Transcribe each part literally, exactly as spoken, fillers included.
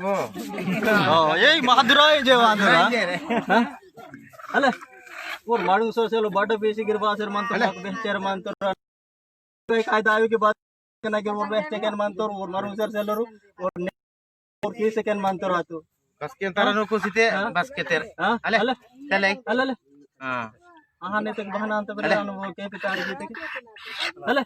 ओ, ए महादुरा, ए जे महादुरा। हाँ? अले, ओर माड़ू सो सेलो बड़ पीसी गिरबासेर मंतोर, बेहचेर मंतोर। कायदा आयो की बात करना कि ओर बेहचेर मंतोर, ओर माड़ू सर सेलो, ओर ने, ओर की सेकंड मंतोर आतु। बस के तरह नो कुछ इते, हाँ? बस के तेरे। हाँ? अले, अले। चले। अले, अले। हाँ। हाँ, नहीं तो बहाना अंत अले। बजानो वो के पितारी जी तक। अले।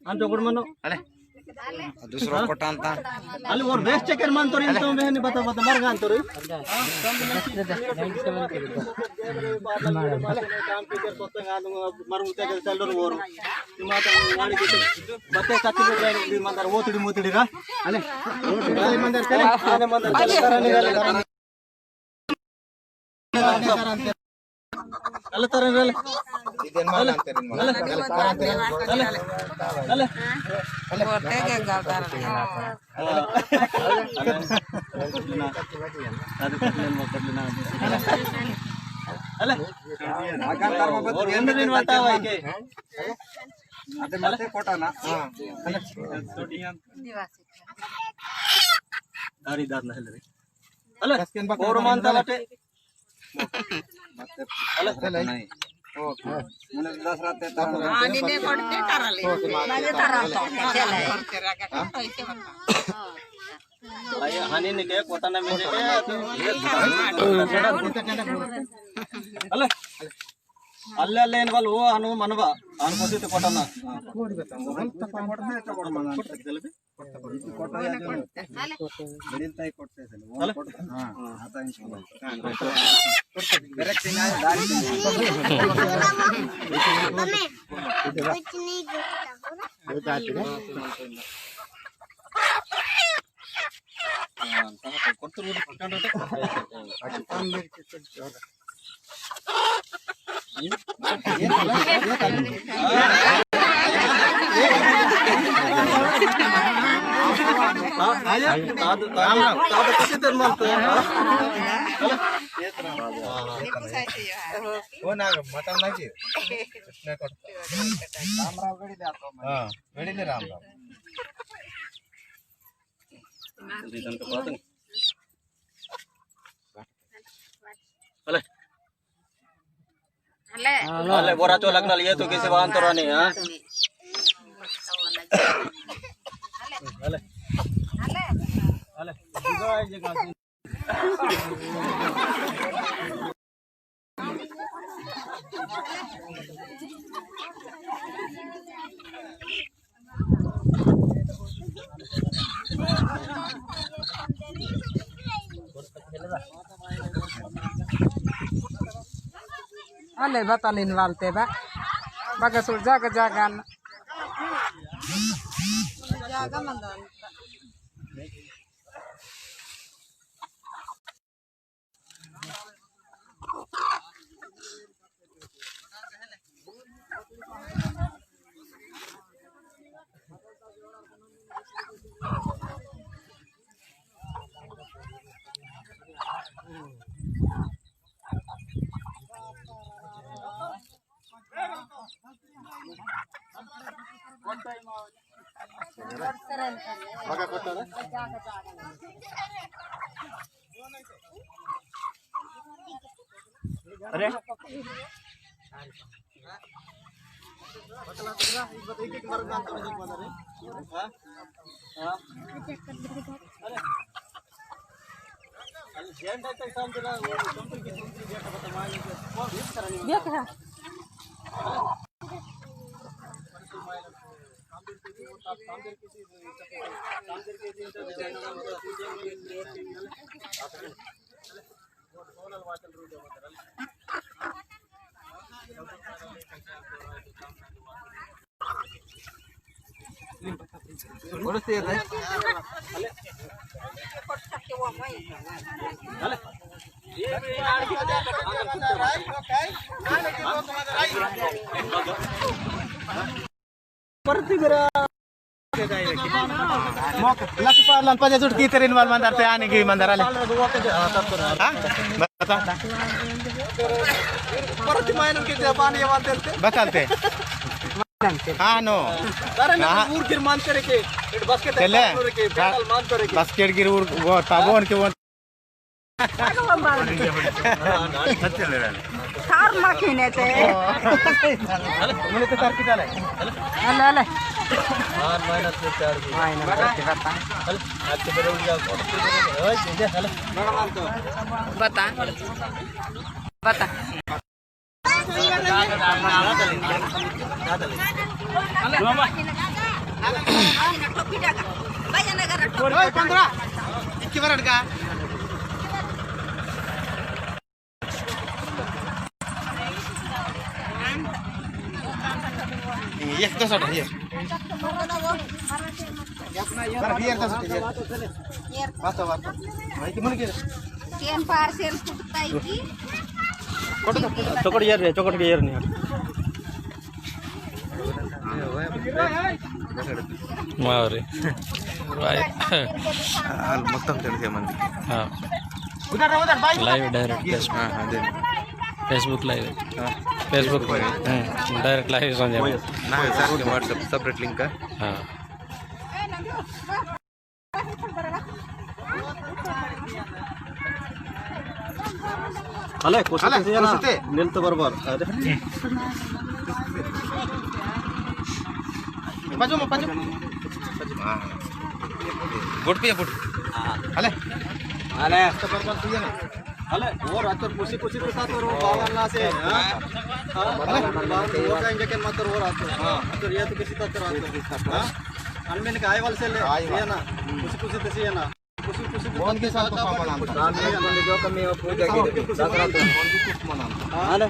अंत गुड़ मनो। अले। दूसरा हाँ? कोटान ता। अले ओर बेहचेर मंतोर इन तो बहनी बता बता मर गान तोर। मर उठे के चलो ओर। माता गाड़ी के बते कच्ची को जाए मंदर वो तुड़ी मुतड़ी रा। अले। अले मंदर चले। अले मंदर चले। तरह नहीं। अले तरन रे। इदेन मा अले। अंतरिन मा। अले। अले। अले। अले। अले। बोते के गाल तरन। अले। अले। अले। आगान तार बाबा और एंड दिन बताओ है के। अदे मते कोटा ना। हाँ। अरे दार ना ले। अले, कसकेन बकरे कोरमान बकरे। तालाटे। अले। अले। नहीं। ओके। मुने दस रात ते तार। हाँ, निने कोड़ते ताराले। ओके, मार माने के तारा तार। तो, चले। करते रहा, करते रहा, ऐसे बता। अले, हानि निके कोटा ना मिले के, तो ये अले, अले, अले, इन वाल वो अनु मनवा, अनु कोसी ते कोटा ना। कोटा ना। इतु कोटा या जो मिडिल ताई कोटते से, वो अले? कोटा, हाँ, आता इंशाल्लाह। करेक्ट नहीं आया, दारी नहीं। हाँ, कहाँ पे? कोटतूर रोड पकड़ रहे थे। वो ना, मटन ना की। इतने कट। राम राम गड़ी ले आता हूँ मैं। हाँ, गड़ी ले राम राम। अले। अले। अले, बोरा चोलक नल ये तो किसी बात तो नहीं, हाँ? अले। अले। अले बतालिन वालते बा। बगा सुर जागा जागा न। जागा मंदान। अरे। देखा। मोक लसपार लन पजे जुट की तेरे इनवाल मंदर ते आने की मंदर आले। हाँ? बता। परत मायनन के ते पानी ये वाल तेरे ते। बता ते। हाँ, नो। अरे ना, हाँ। ऊर गिर मान करे के, इट बस के तेले। तेरे के, हाँ। पेडल मान करे के। बस के गिर ऊर वो ताबोन के वो। तार माखिने ते। मने तो तार किता ले? अले, अले। हाँ, माइनस में चार भी। माइनस में चार भी। अले, आपके बेरे उड़ जाओ। ओए, दे दे, अले। बता। बता। एक तो सट ये। बस तो, बस तो। भाई की मन के? टेन पार्सेल कुटता है की? चोकट यार रे, चोकट के यार नहीं। मावरे। भाई। हाल మొత్తం తెలిసే మంది। हाँ। उधर, उधर, भाई। Live direct Facebook। हाँ, हाँ, दे। Facebook live। हाँ। Facebook। हम्म, direct live समझे। ना, सर के WhatsApp separate link का। हाँ। अले, कुछ अले, तो ये ना, कुछ ते। नील तो बरोबर। अरे। पजो, पजो। गुड पे गुड। अले। अले। तो बरोबर तू ये ना। अले, वो रात को खुशी खुशी तो साथ और वो बावन ना से, हाँ? हाँ, बावन, बावन, वो का इंजेक्शन मत और वो रात को। हाँ। तो ये तो किसी तरह रात को। हाँ? अनमेन का आए वाले से ले, आए वाले। ये ना। खुशी खुशी तो से ना। फोन के साथ तो सामान आता। राम जी ने जो कमी हो, पूजा की दसरा तो। हाँ। अले,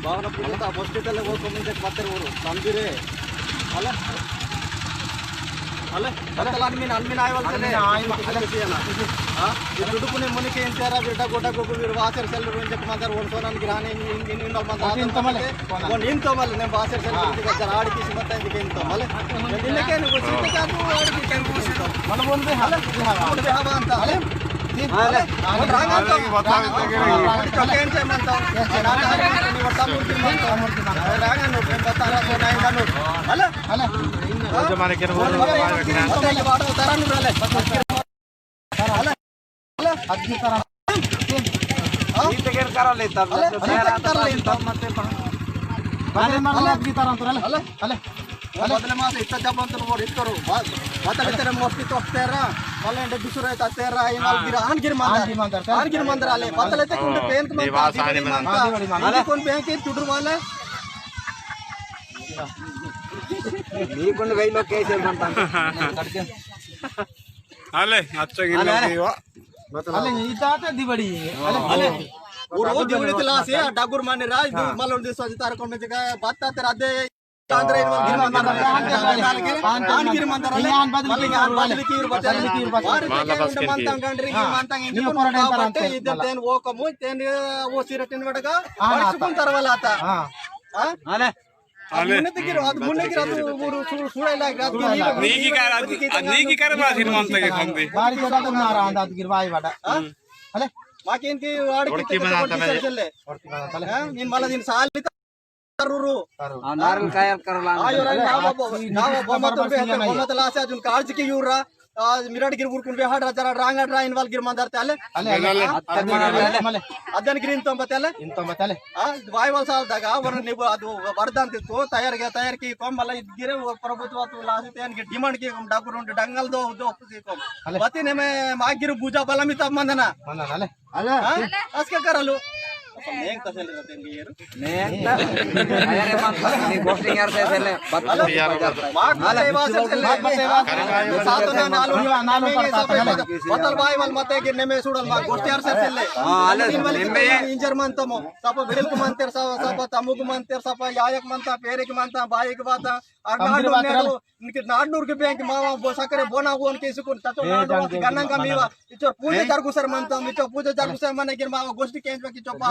बावन पूजा तो हॉस्पिटल है, वो कमी देख बात करो, समझी रे। अले, अले, बतल अनमिन, अनमिन आयवल से अनमिन आय-, अले। हाँ, ये दुडुकुने मुनिके इंतेरा, बिरडा गोटा गोगु बिर वासर सेल रुंजक मंदर, ओन सोनन गिराने इन, इन, इन, इन मंदर। ओन इन तमले, कोना? ओन इन तमले, ने वासर सेल हाँ। रुंजक जरा आड़ किसी मत है, इन तमले। दिन के नु, वो सीधे का तू आड़ किसी मत है। मतलब ओन बेहा, अले, बेहा, ओन बेहा बांता। अले, अले, ओन रांगा तो। बता, बता, बता। ओन चोके इंचे मंता। रांगा नो, रांगा नो, बता रहा, सोना इंदा नो। अले, अले। जमाने के बोल, अले, अले। अग्गी तरह। हाँ? नीत गेर करा लेता, अले, तो नीत गेर करा लेता। मत पा। बदले मारो अग्गी तरह तो, अले, अले। बदले मास इतना जब अंतर वो इतना रो। बात, बात लेते रे मोस्ती तो तेरा, मले इंडे दूसरा इतना तेरा, ये माल गिरा, आन गिर मंदर। आन गिर मंदर, आन गिर मंदर आले। बात लेते कुंडे पेन के मंदर, दिवास आने मंदर। आले। कौन बैंक के टुडू वाला? नी कुंडे गई लोग कैसे मंदर? अले, अच्छा गिन अले, अले। लोग वा। अले, इता आता दिवाड़ी। अले, अले। वो रोज दिवाड़ी तला से, डागुर माने राज, हाँ। मालूम दे सोच तार कौन जगह, बात ता तेरा दे, तांद्रे इनवाल गिर मंदर, आन गिर मंदर, अले। आन बदली की, आन बदली की, बदली की, बदली की। वार के उंडे मंता, गंडरी की हाँ। मंता, इंजी ये कोन कोरोना बाबा तरह ते, से इधर वाला। तेन वो कमो, तेन वो सिरटिन वडगा, हाँ, और आता। सुकुन तरवाला आता। हाँ। हाँ? अले। अले। मुन्ने ते गिरो, अद मुन्ने गिरो, अद मुन्ने गिरो, अद सुड़ाई लाग, अद नीकी कर, अद नीकी कर बासिन मंता के संदे। बारी तो अद मारा, अद गिरवाई वाडा। हाँ? हम्म। हले? माकिन की वाड़ की उड़की ते बना तो था कोई ना। चल ले। उड़की बना था ले। हाँ? इन मला दिन साल भी तरुरु। हाँ, नारंग कायल करला। आयो रे, ना बाबा, ना बाबा, मत बे, मत लासे अजुन काज की यूरा। आज मिराट गिर बुरकुन बेहाड रा जरा रांगा ड्रा इनवाल गिर मंदर ते आले। आले, आले, आले। आले। अद्दन गिर इंतोम बते आले। इंतोम बते आले। आ, वाई वाल साल दगा, वर निबो अदु वरदान ते तो तयार गया, तयार की कम मला इद गिरे वो प्रभुत्व तो लासी ते इनके डिमांड की हम डाकुर उंडे डंगल दो, दो खुशी कम। आले। बती ने मैं मागिर बुजा बला मिता मंदना। मंदना, आले। आले। हाँ? आज क्या कर लो? नेंग तसेल रहते हैं ये। नेंग ता-, अरे रे, मां, नी गोष्टी यार से सेले, बत्तल यार, बात बताए बात से सेले। बात बताए बात। सात ना नालू, नालू पड़ता है। बत्तल बाई वाल मत है कि नेमे सुड़ल, मां गोष्टी यार से सेले। हाँ, आले, इन वाली नेमे। इंजर मानता मो, सापो बिड़ल को मानते, सापो, सापो तमुक मानते, सापो यायक मानता, पेरे की मानता, बाई की बात, और नाडू, नाडू, इनके नाडूर के बैंक मावा, बो सकरे बोना, वो उनके सुकुन, ततो नाडू, गन्ना का मीवा, इचो पूजे जरगुसर मानता, इचो पूजे जरगुसर माने गिर मावा, गोष्टी केंच में की चोपा,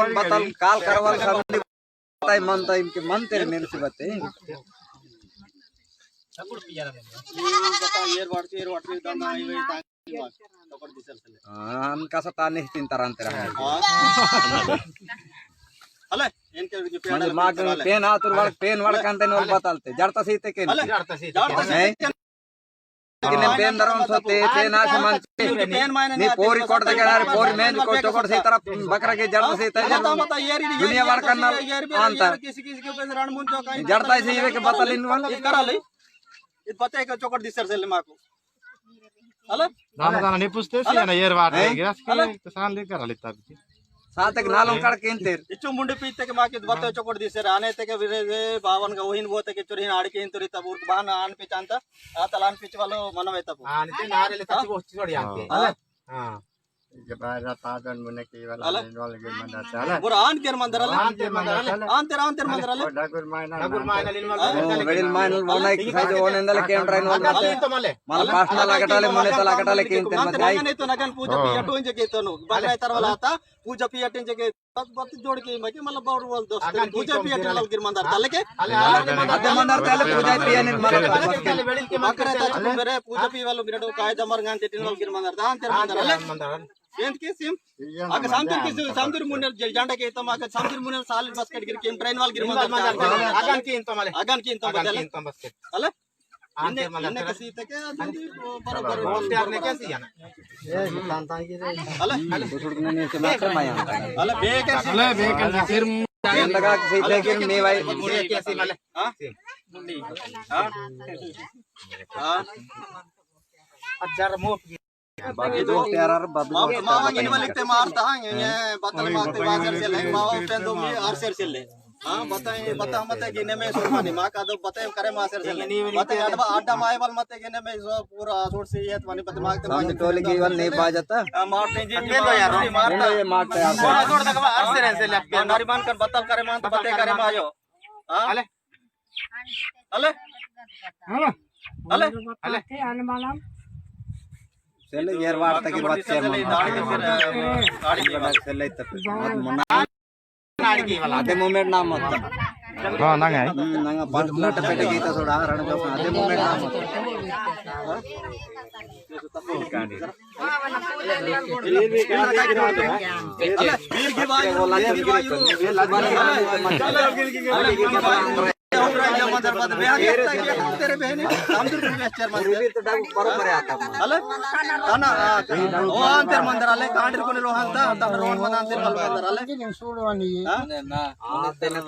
बतल काल करवाल सब ताई मन ताई इनके मन तेरे मेरे से बते। हाँ, हम का सता नहीं तीन तरह तेरा। हाँ। हले। इनके जो पेन मंजे अलग माक पेन आले। पेन आतुर वाड़, पेन वाड़ कांते नोल बतालते। जड़ता सीते केन। अले, जड़ता सीते केन। हैं? लेकिन पेन दरम सोते, पेन आसे मंते। पेन मायने नी नहीं पोरी आते कोट दे के, अरे पोरी मेन को चोकोट से तरफ बकरा के जड़ता सीते। अले, ता मता ये री, ये दुनिया री, वाड़ ये करना री, ये री, ये री, आंता। किसी, किसी के पेन रण मुन जो काई जड़ता से इवे के बतालिन वाल। इस करा ले। इत बते के चोकोट दिसर से ले माको। अले? दाना दाना नहीं पूछते सी ना, येर वाट है, गिरास के तो शान लेकर आ लेता भी। सात एक नालों कड़ केंतेर। इच्चो मुंडे पीते के माके बत्ते चोकोट दिसे राने ते के विरे रे बावन का वहिन बोते के चोरी आड़ के इंतरी तब उर्क बहान आन पे चांता, आ तलान पीछे वालो मनवे तब। हाँ, नहीं तो नारे ले तब वो छोड़ आते। हाँ। अले? हाँ। ये बाहर ताजन मुने की वाला अले? लेन वाले के मंदा चाला। बुरा आन केर मंदर अले? आन केर मंदर अले? आन तेर, आन तेर मंदर अले? ओ डगुर मायना, डगुर मायना लेन वाले ओ, वेडिल मायना वो नहीं खाई जो ओने अंदर के एंट्री नो अगन तो मले। मला पास ना लागटाले, मने तो लागटाले, केन ते मत आई। तो नगन पूजा पिया टोन जगे तो नो। बात रे तरवाला आता, पूजा पिया टेन जगे, बस बत जोड़ के मगे, मतलब, बाउर वाल दोस्त, अगन पूजा पिया टेन वाल गिर मंदर, ताले के? अले, अले, अदे मंदर ताले पूजा पिया ने मंदर। अले, अले, अले, अले, अले, पूजा पिया वालो, मेरे डो काय दमर गान टेन वाल गिर मंदर, दान तेर मंदर, अले? मंदर। एंत के सिम? अगर सामदिर के, सामदिर मुन्ने ज-, जांडा के तम अगर सामदिर मुन्ने साल बस्केट गिर के ट्रेन वाल गिर मंदर। अगन की इंतम अले। अगन की इंतम अगन की बदल। इंतम बस्केट। अले? आंते इन्ने, मंदर इन्ने तेरा। कसी तक है, अदन की बराबर। बहुत प्यार ने कैसी है ना? अले? अले? बुजुर्ग ने नहीं से मात्र माया। अले, बेके अले, बेके सिर लगा के सीधे के नहीं भाई। कैसी माले? हाँ? हाँ? हाँ? हजार मोप बाकी दोस्त यार, और बाबू मावा, दोस्त मावा यार, गिन वाले ते मारता, ये, ये, बतल मारते बाजार से ले, मावा पेंदो में आर सेर से ले। हाँ, बताए, बता मत है गिने में सुरमानी, माँ का दो बताए करे माँ सेर से ले। बताए अड्डा, अड्डा माए वाल मत है गिने में सो पूरा छोड़ से ये तुम्हारी बता मारते हम मारते टोली की वाल नहीं पा जाता। हाँ, मारते जी, पेंदो यार, मारते, मारते। ये मारते यार। थोड़ा, थोड़ा तक आर सेर से ले, पेंदो। नारी मान कर बतल करे मान, तो बतल करे मायो। हाँ? अले? अले? हाँ। अले? अले? सेले एर वार्ता की बात कर, सेले तक मत मना। आधे मोमेंट नाम मत। हाँ, नंगा है। हम्म, नंगा पाँच मिनट बैठ गई तो थोड़ा रण का आधे मोमेंट नाम मत।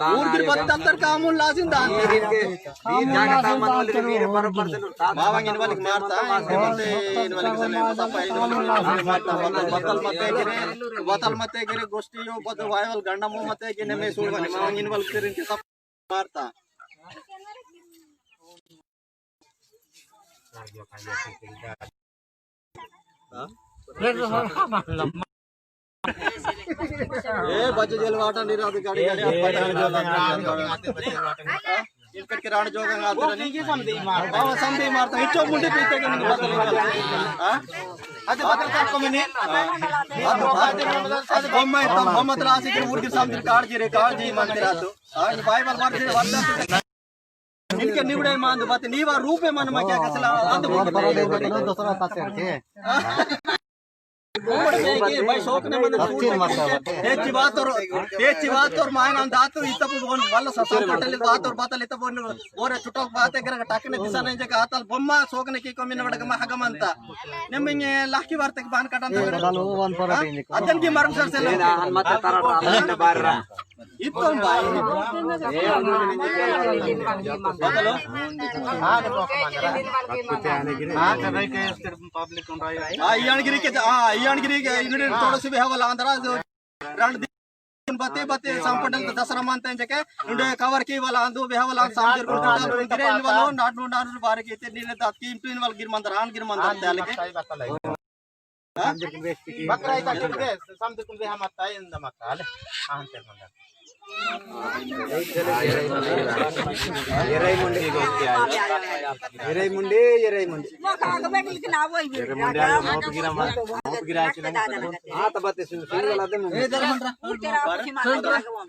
ऊर गिर बत्तत्तर कामुन लासिन दान। वीर जागता मन वाले वीर बरोबर से लुटा। मावांग इन वाली मारता, इन वाली, इन वाली सले, सपा इन वाली मारता, बतल, बतल मते गिरे, बतल मते गिरे, गोष्ठी यो, बतल वायवल गंडा मो मते गिरे, मैं सुन वाली, मावांग इन वाली तेरे इनके सब मारता। ए, बच्चे जेल वाटा नहीं रहा, गाड़ी, गाड़ी, इनकट के राण जोगा आते नहीं। समझे मार, बाबा समझे मारता, इच्छो मुंडे पीते के नहीं बदल। हाँ? अदे बदल का कमी नहीं। अदे बम्मा, बम्मा तला आसी के मुर्गी समझे काट जी रे, काट जी मन तेरा तो। आज बाइबल मार दे, वाला। इनके निवड़े मान दो बात, नीवा रूपे मन में क्या कसला, अंत बोल। दूसरा पास करके। भाई शौक ने मन अच्छी मत है। ए चिवा तोर, ए चिवा तोर मायना दातु इतप बोन, वाला ससा पटल बात और बातल इतप बोन, और छुटक बात है, अगर टाकने दिशा नहीं जगह आतल, बम्मा शौक ने की कमी न बड़क महगमंता। नेमिंगे लाखी वार्ते की बान काटन तो। अदन की मरम सर से ले। अन मत तारा बार। इत्तम भाई। बदलो। हाँ, तो भाई के पब्लिक कौन रहा है? हाँ, इयानगिरी के, हाँ, इयानगिरी के, इन्होंने थोड़ा सा भी हवा लांदरा जो रण दिन बते बते संपटल तो दसरा मानते हैं जके, उन्हें कवर की वाला आंदो, बेहा वाला आंदो, सामने को हाँ, डाल गिरे, इन वालों नाट नो नाट बारे के इतने नीले दांत की, इन वाल गिर मंदर, आन गिर मंदर, हाँ, त्याले के। सही बात है। हाँ? बकरा इता कितने, समझ तुम दे हम आता है, इंदा मत आले। हाँ, तेरे मंदर। एरई मुंडे, एरई मुंडे, एरई मुंडे। मौका आगे बैठ लेकिन आ वही भी। एरई मुंडे, आ, मौत गिरा, मौत गिरा। हाँ, तो बात है, सुन, सुन, वाला दे मुंडे। उल्टे राह पे मार के आगे वहाँ।